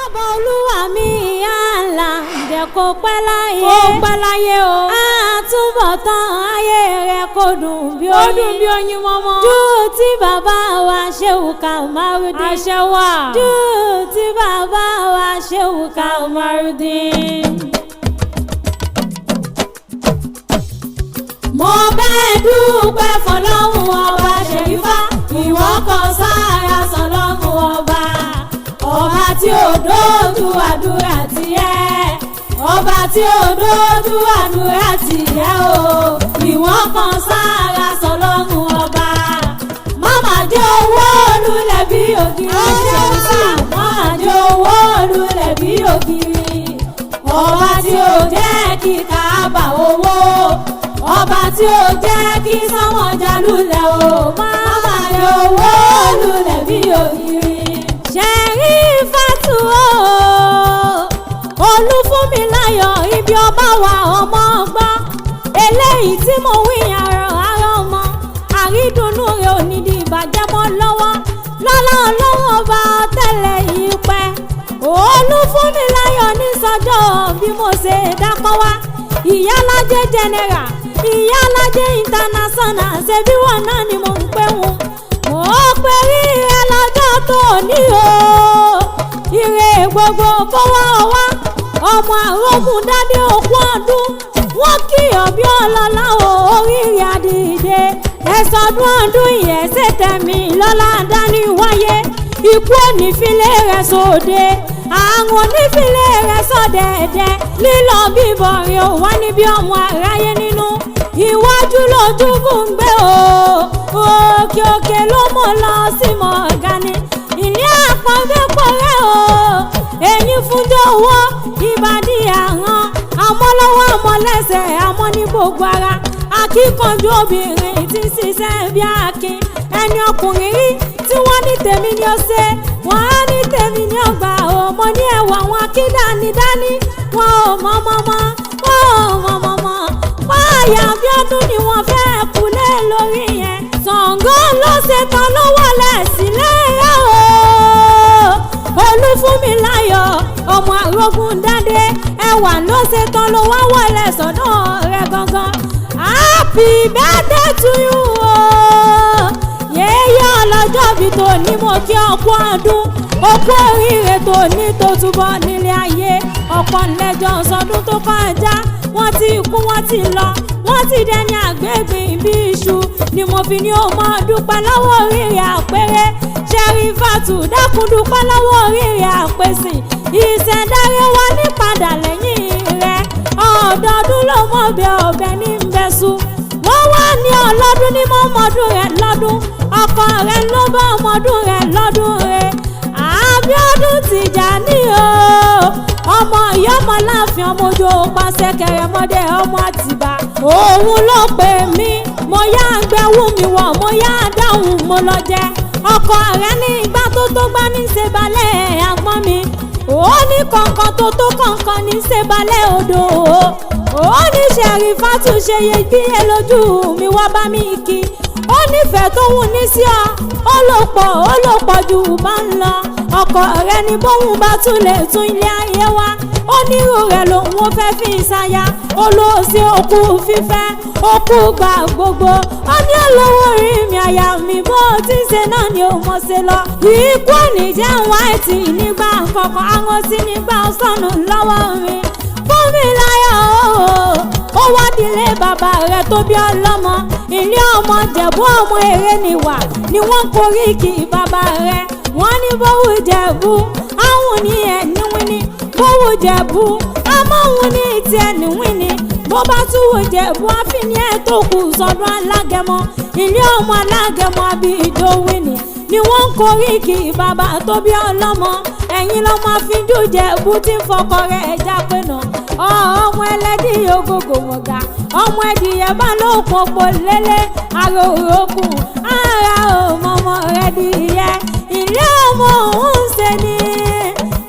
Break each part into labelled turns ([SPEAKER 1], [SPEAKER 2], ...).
[SPEAKER 1] Ọba olúwa mi àlà jẹ́ kó pẹ́ láyé. Kó pẹ́ láyé o. Àtúbọ̀tán ayé rẹ̀ kó dùn bí oyin. Ó dùn bí oyin mọ́mọ́. Jù tí bàbá wa Shehu Kamarudin. Àṣẹ wà. Jù tí bàbá wa Shehu Kamarudin. Mo bẹ́ẹ̀ dúpẹ́ fọlọ́hún ọba Ṣẹ̀rífà, ìwọ kan sára sọlọ́hún ọba. Ọba tí ó dójú àdúrà tì ẹ́, ọba tí ó dójú àdúrà tì ẹ́ o, ìwọ kan sára sọlọ́hún ọba. Máma jẹ́ owó lulẹ̀ bí ògiri, Ṣẹ̀rífà, máma jẹ́ owó lulẹ̀ bí ògiri. Ọba tí ó jẹ́ kí Káàbà owó, ọba tí ó jẹ́ kí sánmọ̀jà lulẹ̀ o, máma jẹ́ owó lulẹ̀ bí ògiri. Ṣẹ̀rífátù o, Olúfúnmiláyọ̀, ibi ọba wa ọmọ ọgbọ́n. Eléyìí tí mo wí àrọ̀ àrọ̀ ọmọ, àrídùnnú rẹ̀ ò ní di ìbàjẹ́ mọ́ lọ́wọ́. Lọ́lá ọlọ́wọ́ ọba tẹ́lẹ̀ yìí pẹ́. Olúfúnmiláyọ̀ ní sọ́jọ́ bí mo ṣe dákọ́ wá. Ìyálájé general, Ìyálájé international, ṣe bí wọn náà ni mo ń pè wọn. Mo pè rí ẹ lọ́jọ́ tó ní o. Ire gbogbo kó wá ọ wá. Ọmọ àrògùn dádé òkú ọdún. Wọ́n kí ọbí ọlọ́lá o, oríire àdìde. Ẹ̀sọ́dún ọdún yẹn ṣe tẹ̀mí lọ́lá dání wáyé. Ikú onífilé rẹ̀ sóde, àrùn onífilé rẹ̀ sọ̀dẹ̀ẹ̀dẹ̀. Lílọ bíbọ̀ rẹ̀ ò wá níbi ọmọ aráyé nínú. Iwájú lójúgùn ń gbé o, òkè òkè ló mọ̀ lọ sí mọ̀gánì. Ilé àpọ̀nbẹ́pọ̀ rẹ̀ o, eyín fúnjọ́ owó, ìbàdí àrán, àmọ́ lọ́wọ́ àmọ́ lẹ́sẹ̀, àmọ́ ní gbogbo ara. Akíkanjú obìnrin tí ń ṣiṣẹ́ bí akin, ẹni ọkùnrin rí tí wọ́n ní tèmi ni ó ṣe, wọ́n á ní tèmi ni ó gbà ó. Mo ní ẹ̀wà wọn kí dání, wọn ò mọ̀ mọ́mọ́, wọn ò mọ̀ mọ́mọ́. Páàyà bí ọdún ni wọ́n fẹ́ kulẹ̀ lórí yẹn. Ṣàngó ló ṣe tán ló wọlé sílẹ̀ rẹ̀ o. Olúfúnmiláyọ̀ ọmọ àrògùn dádé, ẹwà ló ṣe tán ló wá wọlé sọ́dọ̀ rẹ̀ gangan. Happy birthday to you o. Yéyé ọlọ́jọ́ bí tó ní mo kí ọkú ọdún, okú oríire tó ní tó túbọ̀ nílé ayé. Ọ̀pọ̀ lẹ́jọ́ sọdún tó kọjá, wọ́n ti kú wọ́n ti lọ, wọ́n ti dẹni àgbégbìn bí iṣu. Ni mo fi ní o máa dúpẹ́ lọ́wọ́ oríire àpẹẹrẹ. Ṣẹ̀rífátù dákun dúpẹ́ lọ́wọ́ oríire àpèsìn. Ìṣẹ̀dáre wa ní padà lẹ́yìn rẹ̀. Ọ̀dọ́ọdún ló mọ̀ bí ọbẹ̀ ní bẹ́sù. Wọ́n wá ní ọlọ́dún ní mọ́mọ́dún rẹ̀ lọ́dún. Ọkọ rẹ̀ ló bá ọmọdún rẹ̀ lọ́dún rẹ̀. Àbíọ́dún Tìjàní o, ọmọ ìyọ́mọ láàfin ọmọ ojú pàṣẹ kẹrẹmọdé ọmọ Àtìbà. Òun ló pè mí, mo yá gbẹ́wù mi wọ̀, mo yá dáhùn mo lọ jẹ. Ọkọ rẹ̀ ní ìgbà tó tó gbá ní ṣe balẹ̀ àgbọ̀n mi. Ó ní kọ̀ọ̀kan tó tó kọ̀ọ̀kan ní ṣe balẹ̀ odò. Ó ní Ṣẹ̀rífátù ṣe iyebíye lójú mi wá bá mi kí. Ó nífẹ̀ẹ́ tó wù ní sí ọ, ó lò pọ̀ jù bá ń lọ. Ọkọ rẹ̀ ní bóun bá tún lè tún ilé ayé wá. Ó nírú rẹ̀ lòun ó fẹ́ fi ṣaya. Ó lọ sí òkú fífẹ́, òkú gbà gbogbo. Ó ní olówó orí mi àyà mi bó ti ń ṣe náà ni ó mọ̀ ṣe lọ. Ikú ò ní jẹ́ wáìtì nígbà kọ̀ọ̀kan, àwọn sí nígbà sọnù lọ́wọ́ mi. Fúnmiláyọ̀ o, ó wá dílé bàbá rẹ̀ tó bí ọlọ́mọ. Ilé ọmọ Jẹ̀bú ọmọ eré ni wà ni wọ́n korí kí bàbá rẹ̀. Wọ́n ní bówú Jẹ̀bú, àwọn ní ẹ̀ níwíní. Bówú Jẹ̀bú, amóhun ní tiẹ̀ níwíní. Bó bá tún wù Jẹ̀bú, àfínní ẹ̀ tó kù sọ́dún alágẹmọ. Ilé ọmọ alágẹmọ àbí ìdówìnì ni wọ́n ń korí kí bàbá tó bí ọlọ́mọ. Ẹ̀yin lọ́mọ àfínjú Jẹ̀bú tí ń fọkọ rẹ̀ ẹja pinnu. Ọmọ ẹlẹ́dì ògògò wọ̀gà, ọmọ ẹ̀dìyẹ bá lókun òpó lélẹ̀, àrò òkun, ara òmọmọ rẹ̀ dìyẹ. Ilé ọmọ òun ń ṣe ni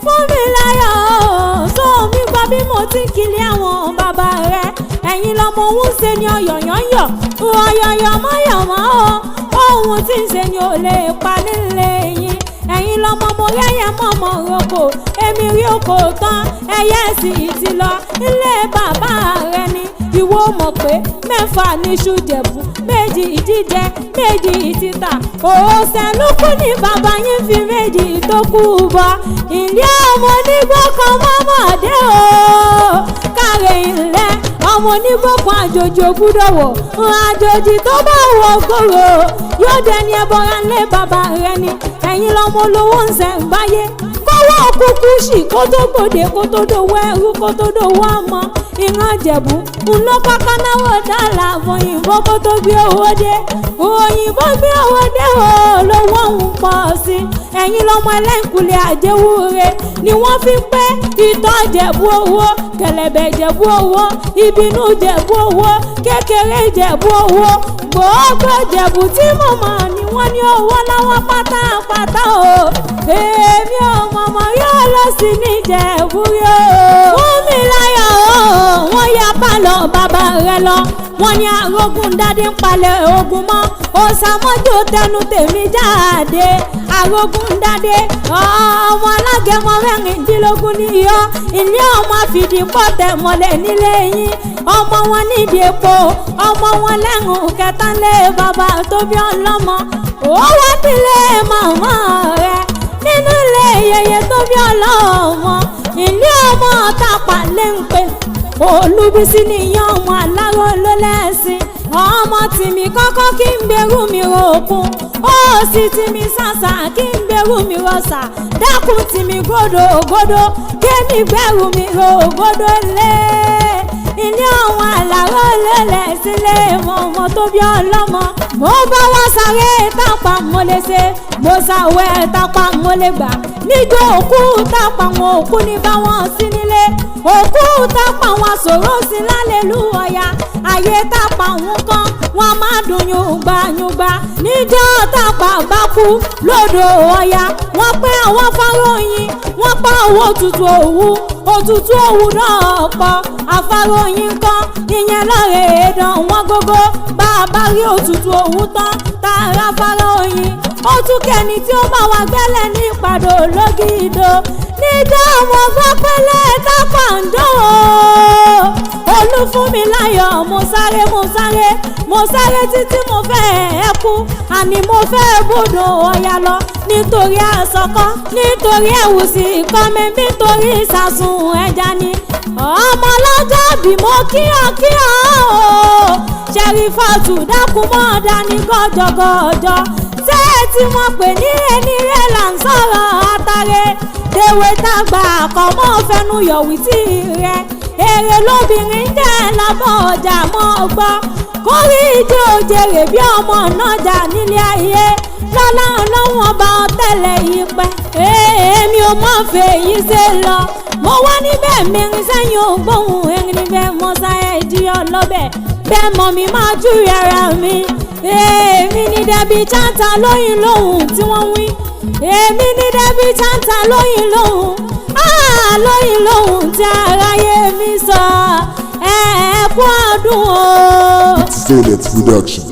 [SPEAKER 1] Fúnmiláyọ̀ sọ mi gbọ́ bí mo ti kiri àwọn bàbá rẹ̀. Ẹ̀yin lọ́mọ òun ń ṣe ni ọ̀yọ̀yọ̀yọ̀, ọ̀yọ̀yọ̀ mọ́yọ̀mọ́ o. Ohun tí ń ṣe ni ò lè pa nílé yín. Ẹ̀yin Ẹ̀yin lọmọ mo rẹ́yẹ mọ̀mọ́ roko, èmi rí oko tán, ẹyẹ sì ti lọ ilé bàbá rẹ ni. Ìwọ mọ̀ pé 6 níṣu jẹ̀bú, 2 jíjẹ, 2 títà. Òòsẹ̀lúkú ní bàbá yín fi 2 tó kú bọ̀. Ilé ọmọ onígbó kan mọ́mọ́dé o, káre ilẹ̀ ọmọ onígbó kan àjòjì ò gbúdọ̀ wọ̀. Àjòjì tó bá wọ̀ gòrò yóò dẹni ẹbọra lé bàbá rẹ ni. Ẹ̀yin lọmọ olówó ń sẹ̀ ń báyé, kówó kúkú sì kó tó gbòde, kó tó dòwó ẹrú, kó tó dòwó ọmọ. Ìran Jẹ̀bú ńlọ kọ́kọ́ náwó dọ́là òyìnbó kó tó gbé owó dé. Òyìnbó gbé owó dé o, lówó ń pọ̀ sí i. Ẹ̀yin lọmọ ẹlẹ́ǹkulẹ̀ àjẹwúre ni wọ́n fi pé ìtọ́ Jẹ̀bú owó, kẹ̀lẹ̀bẹ̀ Jẹ̀bú owó, ìbínú Jẹ̀bú owó, kékeré Jẹ̀bú owó, gbogbo Jẹ̀bú tí mo mọ̀ ni wọ́n ní owó lọ́wọ́ pátápátá o. Èmi ò mọ̀mọ́ yóò lọ sí ní Jẹ̀bú rí o. Fún mi láyọ̀ o, wọ́n ya pálọ̀ bàbá rẹ lọ. Wọ́n ní arógún dádé ń palẹ̀ ogun mọ́. Òsàmọ́jò tẹnu tèmi jáde. Arógún dádé ọmọ alágẹmọ 16 ní iyọ́. Ilé ọmọ àfìdí pọ̀tẹ̀ mọ́lẹ̀ nílé yín. Ọmọ wọn nídìí epo, ọmọ wọn lẹ́rùn kẹta lé bàbá tó bí ọlọ́mọ. Ó wá sílé màmá rẹ̀ nínú ilé yẹyẹ tó bí ọlọ́mọ. Ilé ọmọ Tápà lé ń pè. Olúbísí nìyẹn ọmọ aláró ló lẹ́sìn. Ọmọ tìmí kọ́kọ́ kí n gbèrú mi ròkun, ó sì tìmí sàṣà kí n gbèrú mi rọ̀ṣà. Dákun tìmí gòdògòdò kémi gbèrú mi rògbòdò lé. Ilé àwọn aláró ló lẹ́sìn lé mọ̀mọ́ tó bí ọlọ́mọ. Mo bá wá sáré Tápà mo lè ṣe, mo ṣàwẹ̀ Tápà mo lè gbà. Níjó òkú Tápà wọn òkú ní bá wọn sí nílé. Òkú Tápà wọn sọ̀rọ̀ sí lálẹ́lú ọ̀yà. Ayé Tápà wọn kan wọn máa dùn yùngbà yùngbà. Níjó Tápà bá kú lódò ọ̀yà, wọ́n pé àwọn fáróyìn, wọ́n pa owó òtútù òwú, òtútù òwú náà pọ̀. Àfáróyìn kan ìyẹn lọ́rẹ̀ èdàn wọn gógó. Bàbá rí òtútù òwú tán tààrà fáróyìn. Ó tún kẹ́ni tí ó bá wa gbẹ́lẹ̀ ní ìpàdé ológìdó. Níjọ́ wọn gbọ́ pẹ́lẹ́ Tápà ń dán o. Olú fún mi láyọ̀, mo sáré mo sáré mo sáré títí mo fẹ́ ẹ kú. Àní mo fẹ́ bòdò ọ̀yà lọ nítorí àsọkọ́, nítorí ẹ̀wùsì kọ́ mi, nítorí ìsàsùn ẹja ni. Ọmọ lọ́jọ́ bí mo kíọ́ kíọ́ o. Ṣẹ̀rífàtù dákun mọ́ dání gọ́jọ́gọ́jọ́. Ṣé tí wọ́n pè ní ẹni rẹ̀ là ń sọ̀rọ̀ àtàrẹ? Tèwé tàgbà kọ́ mọ́ fẹnu yọ̀wí tí rẹ̀. Èrè lóbìnrin jẹ́ lábọ̀ ọjà mọ́ gbọ́. Kórí ìjọ òjèrè bí ọmọ náà jà nílé ayé. Lọ́lá ọlọ́run ọba ọ̀tẹ̀lẹ̀ yìí pẹ́. Èmi ò mọ̀ fèyí ṣe lọ. Mo wá níbẹ̀ mẹ́rin sẹ́yìn ògbóhùn erin níbẹ̀ mọ́ sáyẹ̀ jí ọlọ́bẹ̀. Bẹ́ẹ̀ mọ̀ mi máa jú ara mi. Èmi ní Debbie Chanta lóyìn lóhùn tí wọ́n wí. Èmi ní Debbie Chanta lóyìn lóhùn. Lóyìn lóhùn tí aráyé mi sọ. Ẹ kú ọdún o.
[SPEAKER 2] It's Solex Production.